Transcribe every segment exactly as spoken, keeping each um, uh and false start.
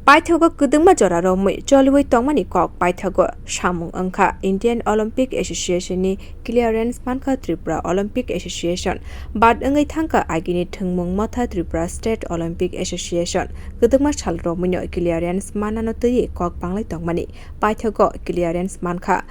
Paithago kwdwkma jora romwi choliwi tongmani kok paithago samung wngkha Indian Olympic Association ni clearance mankha Tripura Olympic Association, bad wngwi thangkha agini thwngmung motha Tripura State Olympic Association. Kwdwkma sal romwino clearance manano twiwi kok banglai tongmani paithago clearance mankha.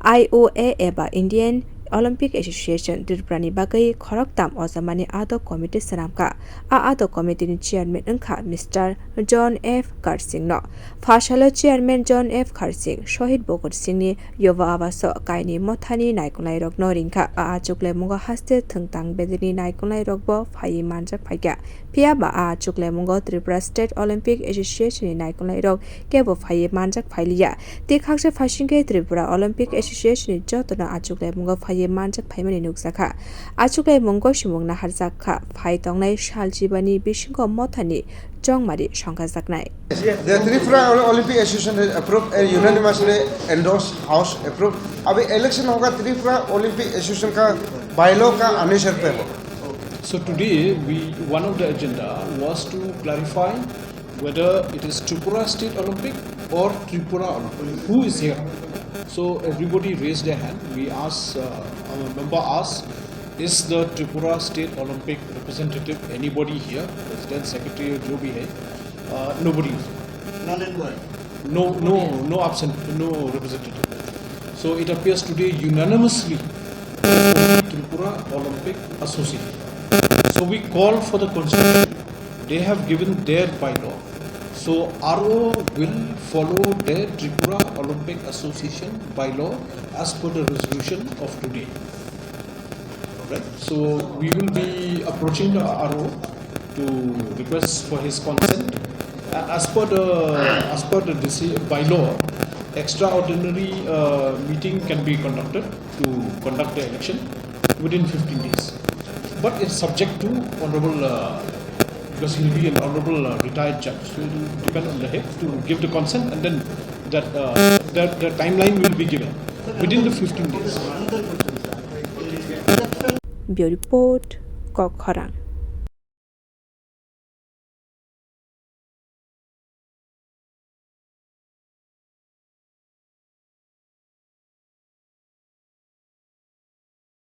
I O A eba Indian Olympic Association Tripura ni bagwi khoroktham ojamani adok committee swnamkha. A adok committee ni chairman wngkha Mister John F Kharsing no. Phasalo chairman John F Kharsing, Shohid Bhagat Singh ni Yuva Awas o kaini mothani naikolnairokno ringkha. A achuklaimungo haste thwngtang bedekni naikolnairokbo phaiwi manjak phaikha. Phiya ba a achuklaimungo Tripura State Olympic Association ni naikolnairok kebo phaiwi manjak phailiya. Tei khaksa phaisingkhe Tripura Olympic Association ni jotono achuklaimungo phaiwi manjak phaimani nukjakha. Achuklaimungo simung naharjak kha, phai tongnai sal chibani bisingo mothani chongmari songkhajaknai. The Tripura Olympic Association has approved and unanimously endorsed, House approved. अभी election होगा, Tripura Olympic Association का bylaw का अनुसार पे होगा। So today, we, one of the agenda was to clarify whether it is Tripura State Olympic or Tripura Olympic. Who is here? So everybody raised their hand. We asked, uh, our member asked, is the Tripura State Olympic representative anybody here? President, secretary, जो भी है, uh, nobody. None inquired. No, no, no absent, no representative. So it appears today unanimously Tripura Olympic Association. So we call for the constitution. They have given their bylaw. So R O will follow the Tripura Olympic Association bylaw as per the resolution of today. Right? So we will be approaching the R O to request for his consent. A-, as per the, as per the deci-, bylaw, extraordinary, uh, meeting can be conducted to conduct the election within fifteen days. But it's subject to honorable, uh, because he'll be an honorable, uh, retired judge. So it will depend on the head to give the consent, and then that, uh, that, the timeline will be given within the fifteen days. Bureau Report, Kok Khorang.